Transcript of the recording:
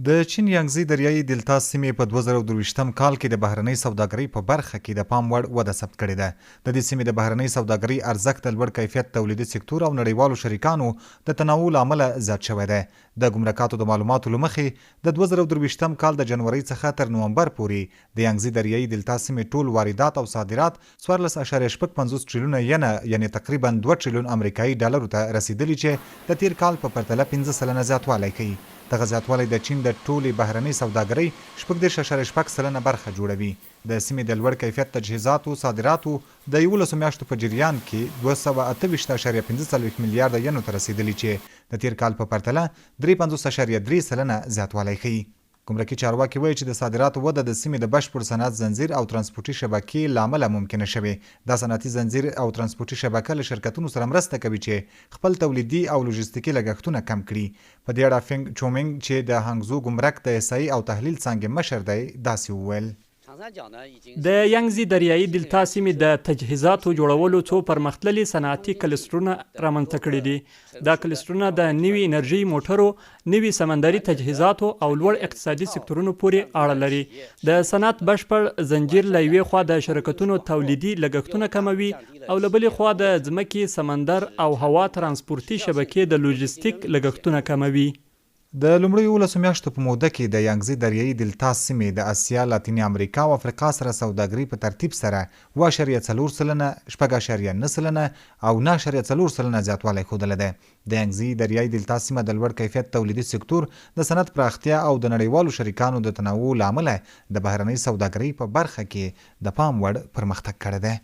د چین یانګزي دریايي دلتا سیمې په 2023 کال کې د بهرنۍ سوداګرۍ په برخه کې د پام وړ وده ثبت کړې ده. د دې سیمې د بهرنۍ سوداګرۍ ارزښت د لوړ کیفیت تولیدي سکتور او نړیوالو شریکانو د تنوع له امله زیات شوی دی. د ګمرکاتو د معلوماتو له مخې، د 2023 کال د جنورۍ څخه تر نومبر پورې د یانګزي دریايي دلتا سیمې ټول واردات او صادرات 14 اعشاریه 56 ټریلیونه ینه یعنې تقریباً دوه ټریلیون امریکايي ډالرو ته رسېدلي چې د تېر کال په پرتله 5% زیاتوالی ښيي. دغه زیاتوالی د چین د ټولې بهرنۍ سوداګرۍ 36 اعشاریه 6% برخه جوړوي. د سیمې د لوړ کیفیت تجهیزاتو صادراتو د 11 میاشتو په جریان کې 228 اعشاریه 45 میلیارده ینو ته رسېدلي چې د تېر کال په پرتله 53 اعشاریه 3% زیاتوالی ښيي. ګمرکي چارواکي وایي چې د صادراتو وده د سیمې د بشپړ صنعت ځنځیر او ترانسپورټي شبکې له امله ممکنه شوې. دا صنعتي ځنځیر او ترانسپورټي شبکه له شرکتونو سره مرسته کوي چې خپل تولیدي او لوژستیکي لګښتونه کم کړي. په دې اړه فینګ چومینګ چې د هانګزو ګمرک د احصایې او تحلیل څانګې مشر دی، داسې وویل. د یانګزي دریايي دلتا سیمې د تجهیزاتو جوړولو څو پرمختللي صنعتي کلسټرونه رامنځته کړي دي. دا کلسټرونه د نوي انرژۍ موټرو، نوي سمندري تجهیزاتو او لوړ اقتصادي سکتورونو پورې اړه لري. د صنعت بشپړ زنجیر له یوې خوا د شرکتونو تولیدي لګښتونه کموي او له بلې خوا د ځمکې، سمندر او هوا ترانسپورتي شبکې د لوژستیک لګښتونه کموي. د لومړیو لسو میاشتو په موده کې د یانګزي دریايي دلتا سیمې د اسیا، لاتینې امریکا او افریقا سره سوداګري په ترتیب سره اووه اعشاریه 4%، شپږ اعشاریه 9% او 9 اعشاریه 4% زیاتوالی ښودلی دی. د یانګزي دریايي دلتا سیمه د لوړ کیفیت تولیدي سکتور، د صنعت پراختیا او د نړیوالو شریکانو د تنوع له امله د بهرنۍ سوداګرۍ په برخه کې د پام وړ پرمختګ کړی دی.